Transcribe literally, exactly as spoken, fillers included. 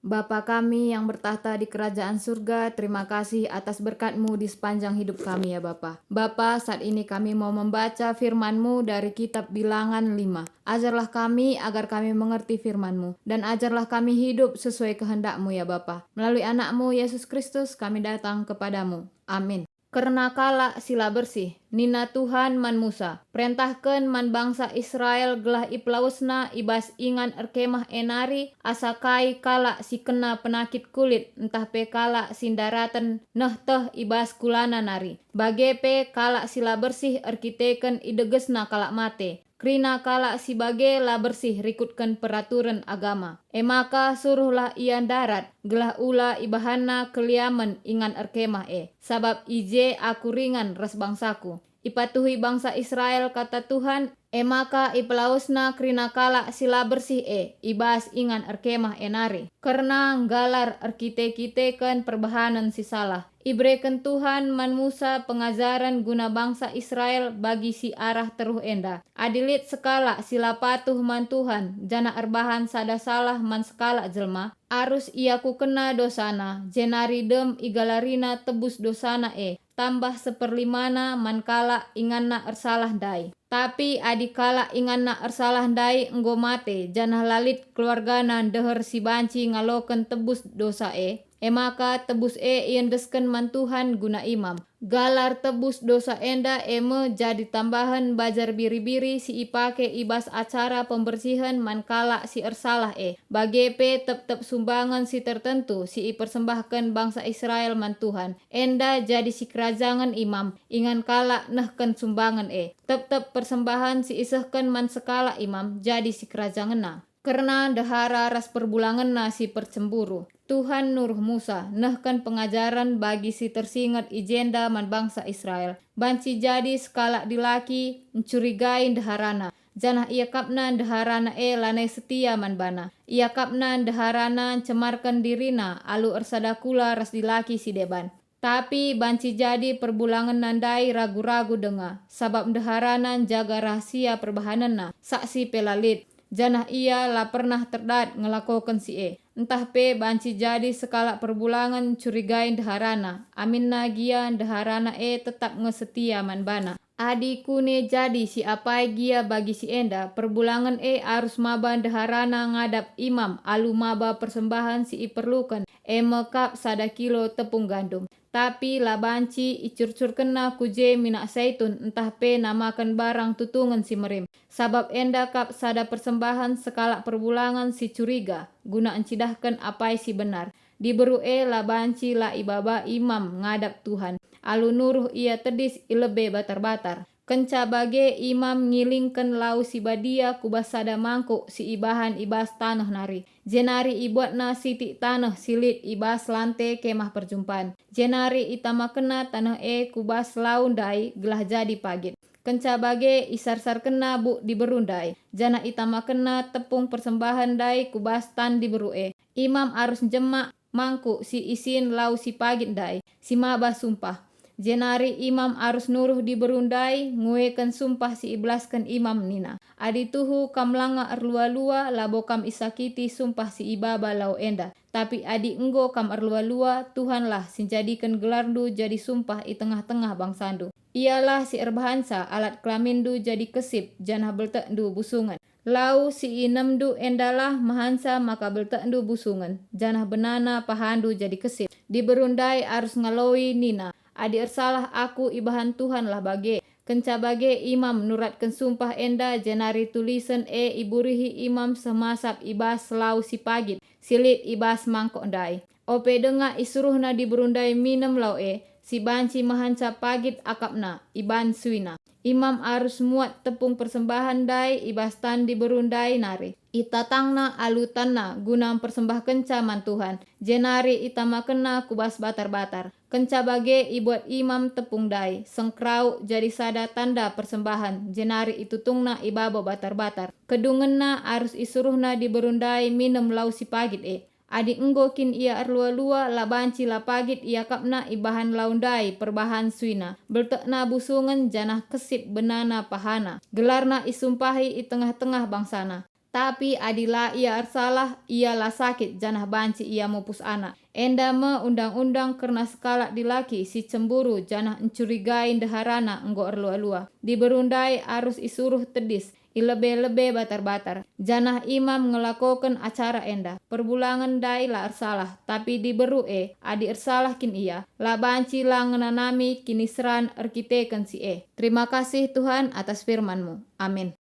Bapa kami yang bertakhta di kerajaan surga, terima kasih atas berkat-Mu di sepanjang hidup kami, ya Bapa. Bapa, saat ini kami mau membaca firman-Mu dari kitab Bilangan lima. Ajarlah kami agar kami mengerti firman-Mu, dan ajarlah kami hidup sesuai kehendak-Mu, ya Bapa. Melalui Anak-Mu, Yesus Kristus, kami datang kepada-Mu. Amin. Kerna kalak si la bersih, nina Tuhan man Musa, "Perentahken man bangsa Israel gelah ipelawesna i bas ingan erkemah e nari, asa kai kalak si kena penakit kulit ntah pe kalak si ndaraten nehteh i bas kulana nari, bage pe kalak si la bersih erkiteken idegesna kalak mate." Kerina kalak si bage la bersih rikutken peraturen agama. E maka suruhlah ia ndarat, gelah ula ibahanna keliamen ingan erkemah e, sabap i je Aku ringan ras bangsaKu. Ipatuhi bangsa Israel kata Tuhan, e maka ipelawesna kerina kalak si la bersih e i bas ingan erkemah e nari. Kerna nggalar erkite-kiteken perbahanen si salah, ibereken Tuhan man Musa pengajaren guna bangsa Israel bagi si arah teruh enda. Adi lit sekalak si la patuh man Tuhan, janah erbahan sada salah man sekalak jelma, arus iakukenna dosana, jenari dem igalarina tebus dosana e, tambah seperlimana man kalak inganna ersalah ndai. Tapi adi kalak inganna ersalah ndai enggo mate, janah la lit keluargana ndeher si banci ngaloken tebus dosa e, e maka tebus e iendesken man Tuhan guna imam. Galar tebus dosa enda e me jadi tambahen bajar biri-biri si ipake i bas acara pembersihen man kalak si ersalah e, bage pe tep-tep sumbangen si tertentu si ipersembahken bangsa Israel man Tuhan. Enda jadi sikerajangen imam, ingan kalak nehken sumbangen e. Tep-tep persembahen si isehken man sekalak imam jadi sikerajangenna. Kerna ndehara ras perbulangenna si percemburu, Tuhan nuruh Musa nehken pengajaren bagi si tersinget i jenda man bangsa Israel. Banci jadi sekalak dilaki ncurigai ndeharana, janah iakapna ndeharana e lanai setia man bana. Iakapna ndeharana ncemarken dirina alu ersada kula ras dilaki si deban. Tapi banci jadi perbulangenna ndai ragu-ragu denga, sabap ndeharana njaga rahasia perbahanenna, saksi pe la lit, janah ia la pernah terdat ngelakoken si e. Ntah pe banci jadi sekalak perbulangen ncurigai ndeharana, aminna gia ndeharana e tetap nge setia man bana. Adi kune jadi si apai gia bagi si enda, perbulangen e arus maba ndeharana ngadap imam alu maba persembahen si iperluken, e me kap sada kilo tepung gandum. Tapi la banci icurcurkenna ku je minak saitun ntah pe namaken barang tutungen si merim, sabap enda kap sada persembahen sekalak perbulangen si curiga, guna encidahken apai si benar. Diberu e la banci la ibaba imam ngadap Tuhan, alu nuruh ia tedis i lebe batar-batar. Kenca bage imam ngilingken lau si badia ku bas sada mangkuk si ibahan i bas taneh nari, jenari ibuatna sitik taneh si lit i bas lante Kemah Perjumpan, jenari itamakenna taneh e ku bas lau ndai gelah jadi pagit. Kenca bage isarsarkenna buk diberu ndai, janah itamakenna tepung persembahen ndai ku bas tan diberu e. Imam arus njemak mangkuk si isin lau si pagit ndai, si maba sumpah. Jenari imam arus nuruh diberu ndai ngueken sumpah si ibelasken imam nina, "Adi tuhu kam langa erlua-lua, labo kam isakiti sumpah si ibaba lau enda. Tapi adi enggo kam erlua-lua, Tuhanlah si njadiken gelarndu jadi sumpah i tengah-tengah bangsandu. Ialah si erbahanca alat kelaminndu jadi kesip, janah beltekndu busungen. Lau si inemndu endalah mahanca maka beltekndu busungen, janah benana pahandu jadi kesip." Diberu ndai arus ngaloi nina, "Adi ersalah aku ibahan Tuhanlah bage." Kenca bage imam nuratken sumpah enda jenari tulisen e iburihi imam seh masap i bas lau si pagit si lit i bas mangkok ndai. Ope denga isuruhna diberu ndai minem lau e, si banci mahanca pagit akapna iban suina. Imam arus muat tepung persembahen ndai i bas tan diberu ndai nari. Itatangna alu tanna guna mpersembahkenca man Tuhan, jenari itamakenna ku bas batar-batar. Kenca bage ibuat imam tepung ndai, sengkrauk jadi sada tanda persembahen, jenari itutungna i babo batar-batar. Kedungenna arus isuruhna diberu ndai minem lau si pagit e. Adi enggo kin ia erlua-lua, la banci la pagit iakapna ibahan lau ndai perbahan suina, beltekna busungen janah kesip benana pahana. Gelarna isumpahi i tengah-tengah bangsana. Tapi adi la ia ersalah, ia la sakit janah banci ia mupus anak. Enda me undang-undang kerna sekalak dilaki si cemburu janah encurigai ndeharana enggo erlua-lua. Diberu ndai arus isuruh tedis i lebe-lebe batar-batar, janah imam ngelakoken acara enda. Perbulangen ndai la ersalah, tapi diberu e, adi ersalah kin ia, la banci la ngenanami kiniseran erkiteken si e. Terima kasih, Tuhan, atas firman-Mu. Amin.